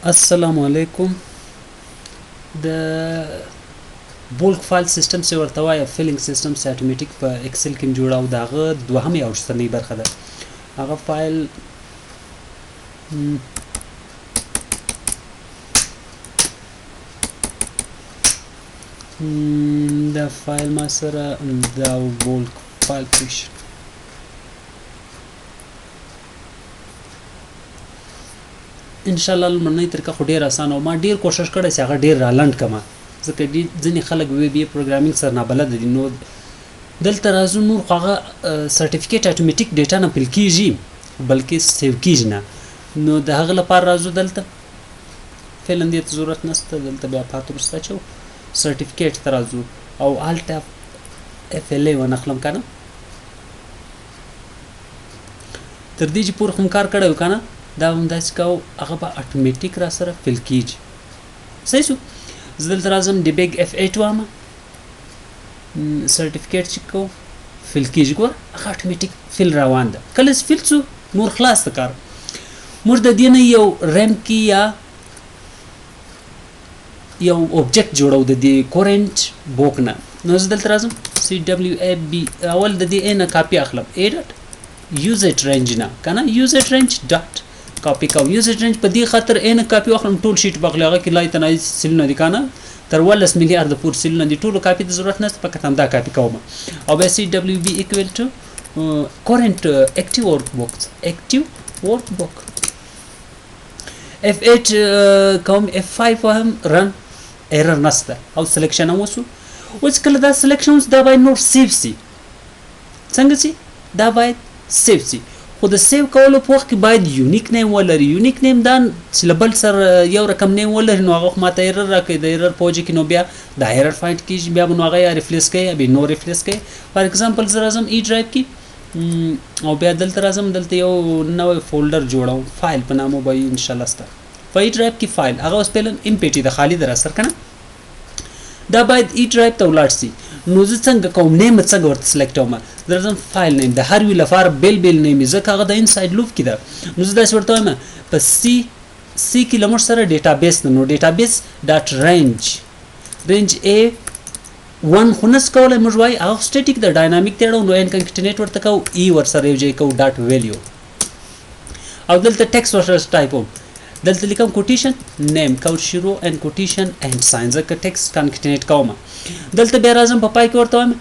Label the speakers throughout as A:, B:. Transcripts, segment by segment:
A: السلام علیکم. د بولک فایل سیستم چې ورته وایي، فیلینګ سیستم چې اتوماتیک په ایکسل کې جوړاو، د هغه دوهمه او وروستنۍ برخه ده. هغه فایل دا فایل ما سره دا بولک فایل کریشن. ان شاء الله لومړنۍ طریقه خو ډیر اسانه او ما ډیر کوشش کړی چې هغه ډیر رالنډ کما، ځکه ځینې خلک وی بی پروګرامینګ سره نابلد دي. نو دلته راځو، نور خو هغه سرټیفیکیټ اتوماتیک ډیټا نه فل کیږي، بلکې سیو کیږي نه. نو د هغه لپاره راځو دلته، فعلا دې ته ضرورت نشته. دلته بیا پات وروسته اچو، سرټیفیکیټ ته راځو او هلته اف ال ای ونخلم که نه. تر دې چې پورې خو کار کړی و که نه، دا هم داسې کوو، هغه به اتوماتیک را سره فل کیږي. صحیح شو. زه دلته راځم، ډیبګ اف 8 وایم، سرټیفیکیټ چې کوو فل کیږي. ګوره، هغه اتوماتیک فل روان ده. کله چې فل شو، نور خلاص د کار. موږ د دې نه یو ریم کې یا یو اوبجیکټ جوړو د دې کورنټ بوک نه. نو زه دلته راځم، سی ډبلیو ای بی، اول د دې ای نه کاپي اخلم، ای ډاټ یوز اټ رینج نه کنه، یوز اټ رینج ډاټ کاپي کوم. یوز اټ رینج په دې خاطر ای نه کاپي واخلم، ټول شیټ بغلی هغه کې لای تناهي سیلونه دي کنه، تر 18 میلیارد پور سیلونه دي، ټولو کاپي ته ضرورت نشته، فقط همدا کاپي کوم. او بیا سی ډبلیو بی ایکویل ټو current active workbook، active workbook. F8 کوم، F5 هم، رن، ایرر نشته او سلیکشن هم وسو. اوس کله دا سلیکشن وسو، دا باید نور سیو سي. څنګه سي؟ دا باید سیو سي، خو د سیو کولو په وخت کې باید یونیک نیم ولري. یونیک نیم دا چې له بل سره یو رقم نیم ولري، نو هغه خو ماته ایرر راکوي. د ایرر په وجه کې نو بیا دا ایرر فایند کیږي، بیا به نو هغه یا ریفلیس کوي یا به نو ریفلیس کوي. فار اگزامپل، زه راځم ای ډرایو کې او بیا دلته راځم، دلته یو نوی فولډر جوړوم، فایل په نامه به ان شاء الله. ستا په ای ډرایو کې فایل هغه اوس فعلا ام پی ټي د خالي در سره کنه، دا باید ای ډرایو ته ولاړ سي. نو زه څنګه کوم؟ نیم څنګه ورته سلیکټ کوم؟ زه راځم فایل نیم، د هر یو لپاره بیل بیل نیم، ځکه هغه د انساید لوپ کې ده. نو زه داسې ورته وایم، په سی سی کې له موږ سره ډیټابیس ده، نو ډیټابیس ډاټ رینج، رینج ای 1 خو نس کولی موږ وایي، هغه سټیټیک ده، ډاینامیک ته اړو، نو ان کنکټینیټ ورته کوو، ای ورسره یو ځای کوو، ډاټ ویلیو، او دلته ټیکس ورسره ټایپوم. دلته لیکم کوټیشن نیم کوټ شروع اند کوټیشن اند ساين، ځکه ټیکس کنکټینیټ کوم. دلته بیا راځم، په پای کې ورته وایم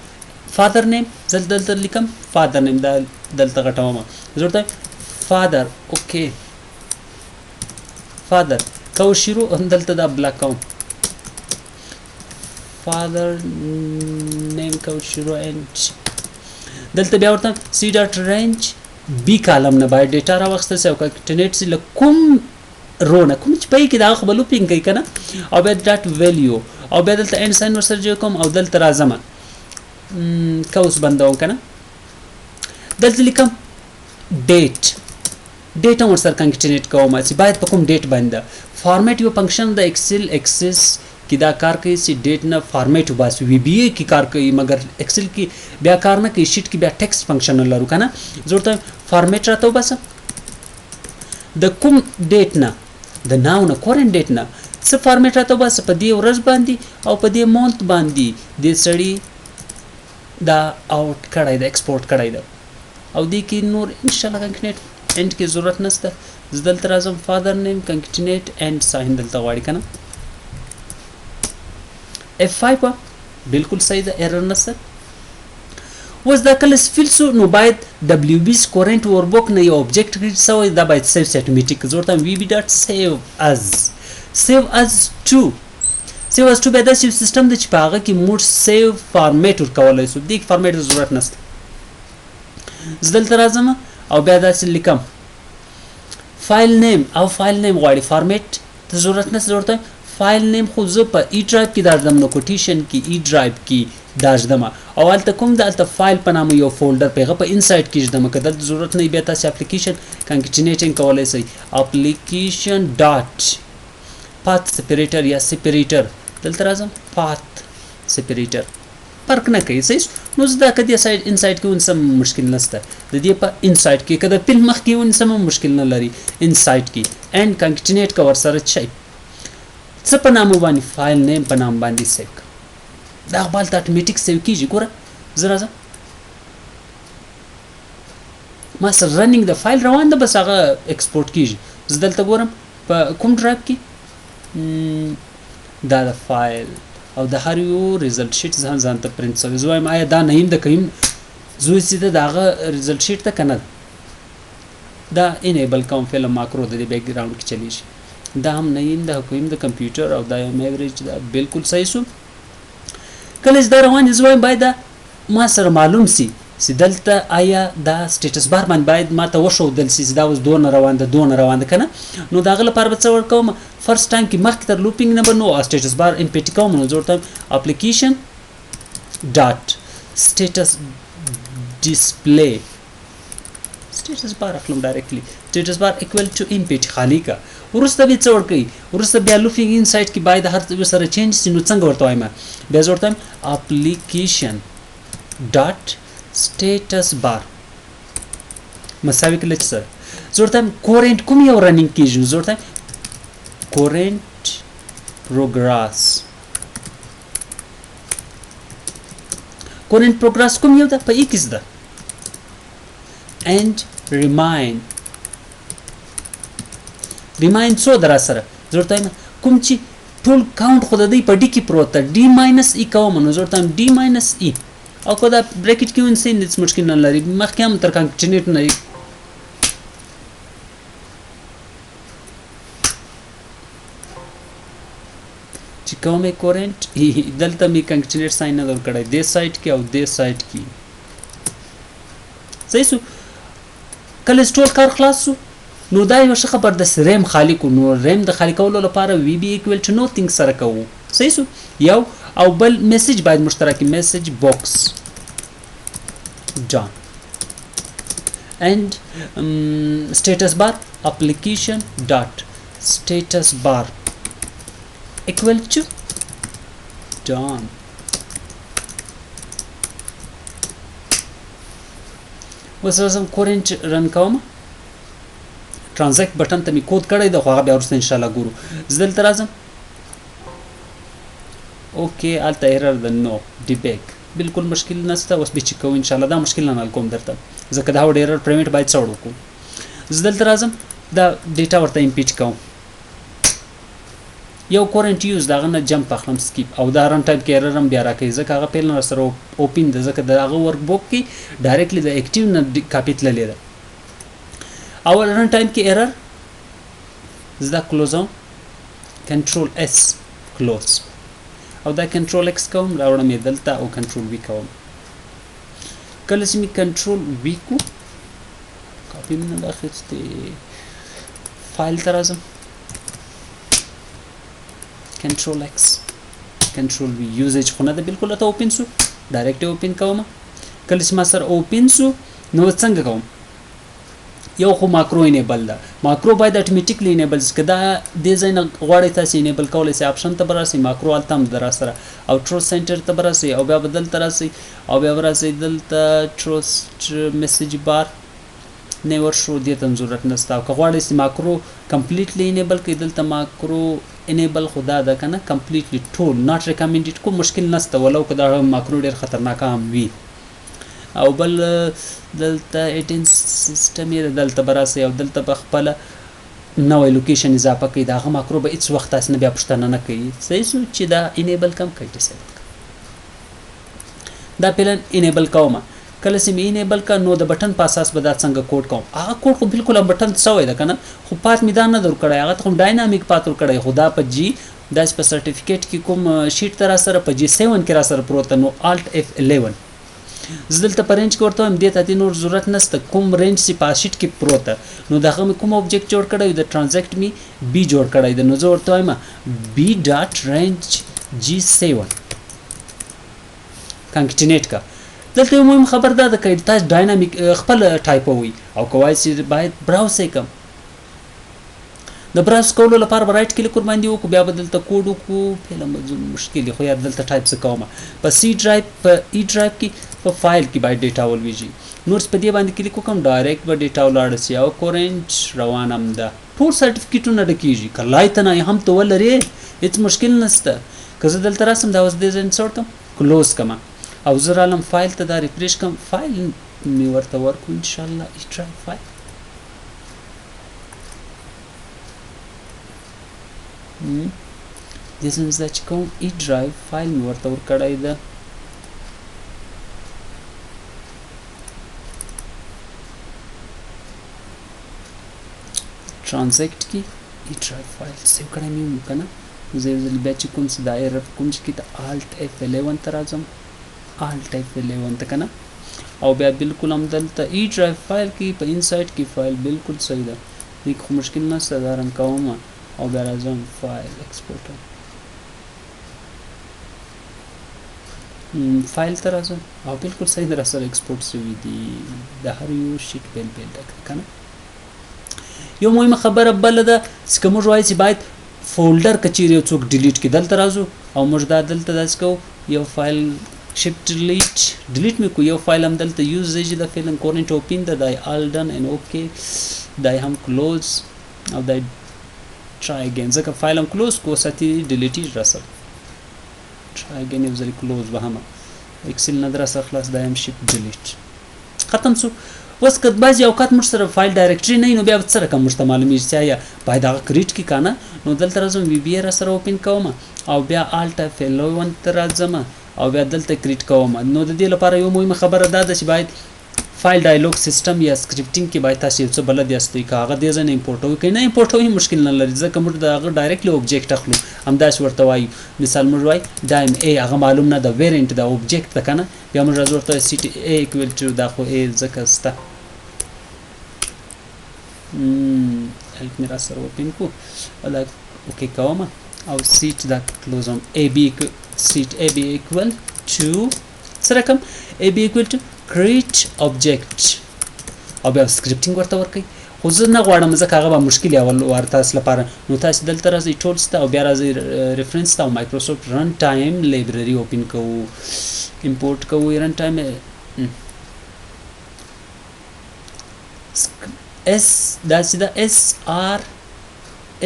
A: فادر نیم. زه دلته لیکم فادر نیم، دا دلته غټوم، زه ورته فادر، اوکې، فادر کوټ شروع، دلته دا بلاک کوم، فادر نیم کوټ شروع اند دلته بیا ورته سی ډاټ رینج بی کالم نه باید ډیټا راوخیستل سي او کنکټینیټ سي له کوم رو نه کوم چې پای کې د هغه خو به لوپینګ کوي که نه، او بیا ډاټ ویلیو، او بیا دلته اند ساین ورسره جوړ کوم او دلته راځم، قوس بندوم که نه، دلته لیکم ډیټ، ډیټ هم ورسره کنکټینیټ کوم چې باید په کوم ډیټ باندې ده. فارمیټ یو فنکشن د ایکسل اکسس کې دا کار کوي چې ډیټ نه فارمیټ وباسي. وی بی ای کې کار کوي، مګر ایکسل کې بیا کار نه کوي. شیټ کې بیا ټیکسټ فنکشن لرو که نه. زه ورته فارمیټ راته وباسه د کوم ډیټ نه، د ناو نه، کورنټ ډیټ نه څه فارمیټ راته وباسه، په دې ورځ باندې او په دې مونت باندې دې سړي دا اوټ کړی ده، ایکسپورټ کړی ده. او دې کې نور ان شاء الله کنکټینیټ اند کې ضرورت نشته. زه دلته راځم، فادر نیم کنکټینیټ اند ساين دلته غواړي که نه. F5، بالکل صحیح ده، ایرر نشته. اوس دا کله فل سو، نو باید ډبلیو بی کورنټ ورکبوک نه یو ابجیکټ کریټ سوی، دا باید سیو سی اتوماتیک. زه ورته وی بی ډاټ سیو از، سیو از ټو، سیو از ټو بیا داسې یو سیستم دی چې په هغه کې موږ سیو فارمیټ ورکولی سو. دې کې فارمیټ ضرورت نشته. زه دلته راځم او بیا داسې لیکم فایل نیم، او فایل نیم غواړي، فارمیټ ته ضرورت نشته. ورته فایل نیم خو زه په ای ډرایو کې دا ږدم، نو کوټیشن کې ای ډرایو کې دا ږدم او هلته کوم د هلته فایل په نامه یو فولډر په هغه په انسایډ کې ږدم. که دلته ضرورت نه، بیا تاسې اپلیکیشن کنکټینیټینګ کولی شئ، اپلیکیشن ډاټ پات سپریټر یا سپریټر. دلته راځم، پات سپریټر فرق نه کوي. صحیح. نو زه دا که دې سایډ انسایډ کې ونیسم مشکل نشته، د دې په انسایډ کې که د پیل مخ کې ونیسم هم مشکل نه لري. انسایډ کې اینډ کانکټینیټ که ورسره چی څه په نامه باندې فایل نیم په نام باندې سیو که دا خو هلته اتوماتیک سیو کیږي. ګوره زه راځم ما سره رننګ د فایل روان ده، بس هغه ایکسپورټ کیږي. زه دلته ګورم په کوم ډرایو کې دا د فایل او د هر یو ریزلټ شیټ ځان ځان ته پرنټ شوی. زه وایم آیا دا نعیم د قیم زوی چې ده د هغه ریزلټ شیټ ته که نه ده؟ دا انیبل کوم فلم ماکرو د دې بیک ګراوند کې چلیږي. دا هم نعیم د قیم د کمپیوټر او دا هم ایوریج ده، بالکل صحیح سو. کله چې دا روان دي زه وایم باید دا ما سره معلوم سي چې دلته آیا دا سټیټس بار باندې باید ما ته وښودل سي چې دا اوس دونه روان ده دونه روان ده که نه. نو د هغه لپاره به څه ورکوم فرست ټایم کې مخکې تر لوپینګ نه به نو سټیټس بار ام پی ټي کوم. نو زه ورته اپلیکیشن ډاټ سټیټس ډیسپلی سټیټس بار اخلم ډایرکټلی سټیټس بار ایکوال ټو ام پی ټي خالی کا. وروسته به څه ورکوي؟ وروسته بیا لوپینګ انسایډ کې باید هر څه سره چینج سي. نو څنګه ورته وایم؟ بیا زه ورته وایم اپلیکیشن ډاټ سټیټس بار مساوي کړه چې سره زه ورته وایم کورنټ کوم یو رننګ کېږي. نو زه ورته وایم کورنټ پروګراس، کورنټ پروګراس کوم یو ده؟ په ایکس ده. And remain، remain څو ده راسره؟ زه ورته وایم کوم چې ټول کاونټ خو د دی په ډي کې پروت ده، ډي ماینس ای کوم. نو زه ورته وایم ډي ماینس ای، او که دا بریکټ کې ونیسئ هېڅ مشکل نه لري، مخکې هم تر کانکټینیټ نه چې کوم یې کورنټ دلته مې کانکټینیټ ساین نه ورکړی دې سایډ کې او دې سایډ کې. صحیح سو. کله چې ټول کار خلاص سو نو دا یو ښه خبر ده چې ریم خالی کو. نو ریم د خالی کولو لپاره وی بی ایکوال ټو نوتینګ سره کوو. صحیح سو. یو او بل میسج باید مشترک میسج باکس ډان and status bar application dot status bar equal to done. اوس راځم کورنټ رن کوم، ترانزکټ بټن ته مې کود کړی دی خو هغه بیا وروسته انشاءالله ګورو. زه دلته راځم، اوکې هلته ایرر ده، نو ډیبیک بالکل مشکل نشته. اوس به چې کوو انشاءالله دا مشکل نه حل کوم درته، ځکه دا ایرر پریمنټ باید څه وکړو. زه دلته راځم دا ډیټا ورته امپیټ کوم، یو کورنټ یوز د هغه نه جمپ اخلم سکیپ، او دا رن ټایپ کې ایرر هم بیا راکوي ځکه هغه پیل نه راسره اوپن ده، ځکه د هغه ورک بوک کې ډایرکټلی د اکټیو نه کاپي تللې ده. اول رن ټایم کې ایرر زه دا کلوزوم، کنټرول اس کلوز، او دا کنټرول ایکس کوم راوړم یې دلته او کنټرول وی کوم. کله چې مې کنټرول وی کو کاپي مې نه ده اخیستې، فایل ته راځم، کنټرول ایکس کنټرول وی، یوزج خو نه ده بالکل راته اوپن سو، ډایرکټ یې اوپن کوم. کله چې ما سره اوپن سو نو څنګه کوم؟ یو خو ماکرو انیبل ده، ماکرو باید اتوماتیکلی انیبل شي. که دا دې ځای نه غواړئ تاسې انیبل کولی شئ، آپشن ته به راسئ، ماکرو هلته هم ده راسره، او ټروس سنټر ته به راسئ، او بیا به دلته راسئ، او بیا به راسئ دلته ټروسټ میسج بار نیور شو، دې ته هم ضرورت نشته. او که غواړئ چې ماکرو کمپلیټلی انیبل کړئ، دلته ماکرو انیبل خو دا ده که نه کمپلیټلی ټول ناټ ریکمنډډ، کوم مشکل نشته، ولو که دا ماکرو ډېر خطرناک هم وي. او بل دلته ایټین سیستم یې دلته به راسئ او دلته به خپله نوی لوکیشن اضافه کوي، د هغه ماکرو به هېڅ وخت تاسې نه بیا پوښتنه نه کوي. صحیح سو چې دا انیبل کم کوي ډیسیبل کم. دا فعلا انیبل کوم. کله چې مې انیبل کا نو د بټن په اساس به دا څنګه کوډ کوم. هغه کوډ خو بالکل هم بټن سوی ده که نه، خو پات مې دا نه در کړی، هغه ته خو ډاینامیک پات ورکړی، خو دا په جی داسې په سرټیفیکیټ کې کوم شیټ ته راسره په جی 7 کې راسره پروت ده، نو آلټ اف 11. زه دلته په رینج کې ورته وایم دې ته دې نور ضرورت نشته، کوم رینج چې په شیټ کې پروت ده نو د هغه مې کوم ابجیکټ جوړ کړی د ترانزکټ مې بی جوړ کړی ده، نو زه ورته وایم بی ډاټ رینج جی 7 کانکټینیټ کا. دلته یو مهم خبر دا ده که تاسو ډاینامیک خپل ټایپوئ او که وایئ چې باید براوز یې کړم، د browse کولو لپاره به right click ورباندې وکړو، بیا به دلته کوډ وکړو. فعلا به مشکل خو یا دلته ټایپ څه کوم، په C drive، په E drive کې په فایل کې باید data ولویږي. نور په دې باندې کلیک وکړم، direct به data ولاړه شي او current روان هم ده. ټول سرټیفیکیټونه ډکېږي، که لای ته نه هم ته ولرې هېڅ مشکل نشته. که زه دلته راسم، دا اوس دې ځای insert کړم، close کړم او زه رالم فایل ته، دا refresh کړم، فایل مې ورته ورکړو انشاءالله. E drive فایل دې ځای زه چې کوم E drive فایل مې ورته ورکړی ده. transact کې E drive فایل save کړی مې وو که نه. زه یو ځل بیا چې کوم څه دا error کوم چې کې ته Alt F11 ته راځم، Alt F11 ته که نه، او بیا بالکل هم دلته E drive فایل کې په inside کې فایل بالکل صحیح ده، دې کې خو مشکل نشته. دا run کوم او بیا راځم فایل export فایل ته راځم او بالکل صحیح ده، راسره export شوي دي د هر یو sheet بېل بېل ده که نه. یو مهمه خبره بله ده چې که موږ وایو چې باید folder که چیرې یو څوک delete کړي، دلته راځو او موږ دا دلته داسې کوو، یو فایل shift delete، delete مې کو، یو فایل هم دلته usage د فعلا current open ده، دا all done and okay، دا هم close او دا try again، ځکه فایل هم close کو ساتي delete یې راسره. try again یو ځل close به هم Excel نه درسره خلاص، دا هم shift delete ختم سو. اوس که بعضې اوقات موږ سره فایل directory نه وي، نو بیا به څه رقم موږ ته معلومیږي چې آیا باید هغه create کړي که نه؟ نو دلته راځم، VBA را سره open کوم او بیا Alt F11 ته راځم او بیا دلته create کوم. نو د دې لپاره یو مهمه خبره دا ده چې باید file dialog system یا scripting کې باید تاسو یو څه بلد یاستئ، که هغه دې ځای نه import وي که نه import وي مشکل نه لري، ځکه موږ د هغه directly object اخلو، همداسې ورته وایو. مثال موږ وایو dim A، هغه معلوم نه ده، variant ده، object ده که نه. بیا موږ راځو ورته set A equal to، دا خو A ځکه سته، help مې را سره open کو، دا okay کوم او set دا close هم A B set A B equal to څه رقم A B equal to create object او بیا scripting ورته ورکوي. خو زه نه غواړم ځکه هغه به مشکل اول وار تاسو لپاره. نو تاسو دلته راځئ tools ته او بیا راځئ reference ته او Microsoft Runtime Library open کوو، import کوو runtime S، داسې ده S R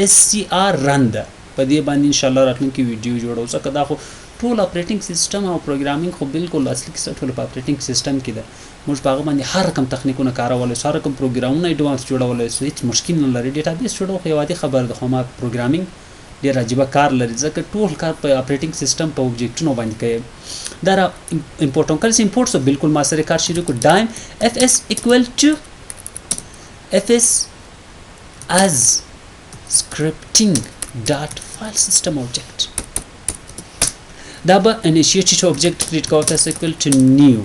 A: S C R run ده. په دې باندې انشاءالله راتلونکې ویډیو جوړو، ځکه دا خو ټول operating system او programming خو بالکل اصلي کیسه ټول په operating system کې ده. موږ په هغه باندې هر رقم تخنیکونه کارولی سو، هر رقم پروګرامونه advance جوړولی سو، هیڅ مشکل نه لري. database جوړول خو یو عادي خبره ده، خو ما programming ډېر عجیبه کار لري، ځکه ټول کار په operating system په object ونو باندې کوي. دا را import کوم، کله چې import سو بالکل ما سره کار شروع کړ. dim fs equal to fs as scripting dot file system object، دا به initiated object create کوو، fs equal to new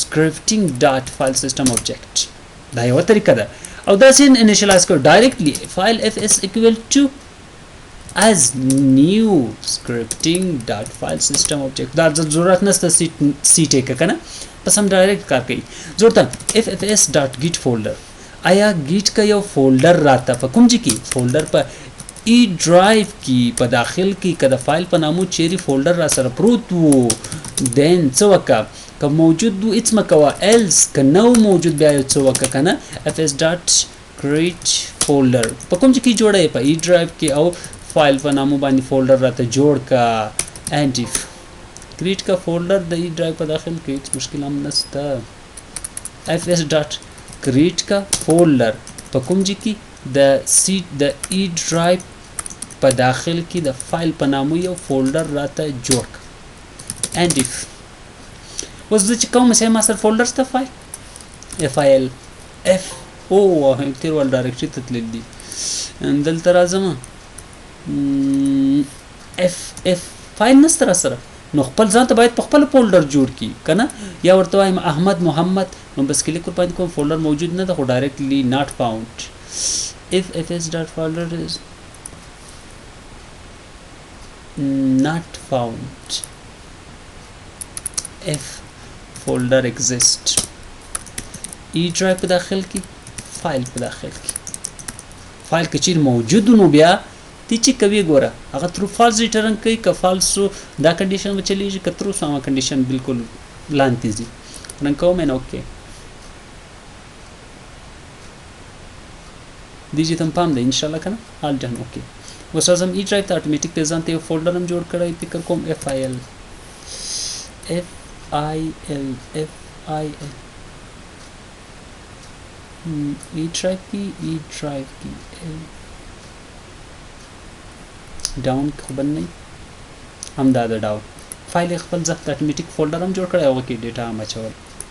A: scripting dot file system object. دا یوه طریقه ده. او داسې initialize کړو directly file fs equal to as new scripting dot file system object. دا ضرورت نشته سی ټیک که نه، بس هم direct کار کوي. زورته if fs dot get folder، آیا get کا یو folder راته په کوم ځای کې؟ folder په E drive کې په داخل کې که د فایل په نامو چیرې folder را سره پروت وو، then څه وکړه؟ که موجود وو هیڅ مه کوه، else که نه وو موجود بیا یو څه وکړه که نه. fs dot create folder په کوم ځای کې جوړه یې؟ په E drive کې او فایل په نامو باندې folder راته جوړ که. And if create کا folder د E drive په داخل کې هیڅ مشکل هم نشته. fs dot create کا folder په کوم ځای کې؟ د C د E drive په داخل کې د فایل په نامو یو folder راته جوړ که. And if اوس زه چې کوم سه ما سره folder شته، فایل F I L F او تیر وال directory ته تللی دي، دلته راځم F F فایل نشته را سره، نو خپل ځان ته باید په خپل folder جوړ کړي که نه. یا ورته وایم احمد محمد، نو بس کلیک ورباندې کوم، folder موجود نه ده، خو directly not found. If fs dot folder is not found, if folder exist E drive په داخل کې فایل په داخل کې فایل که چیرې موجود نو بیا تی چې کوي ګوره هغه ترو فالس ریټرن کوي، که فالس دا کنډیشن به چلیږي، که ترو سو هغه کنډیشن بالکل لاندې ځي. رن کوم ان اوکې. دې چې تم پام دی ان شاء الله کنه. آل ډن اوکې. اوس راځم ای ډرایو ته، اتوماتیک ته ځان ته یو فولډر هم جوړ کړی، فکر کوم اف آی ال اف آی ال اف آی ال ای ډرایو کې، ای ډرایو کې ډاون خو بل نه، همدا د ډاون فایل خپل ځخ ته اتوماتیک فولډر هم جوړ کړی، هغه کې ډیټا هم اچول.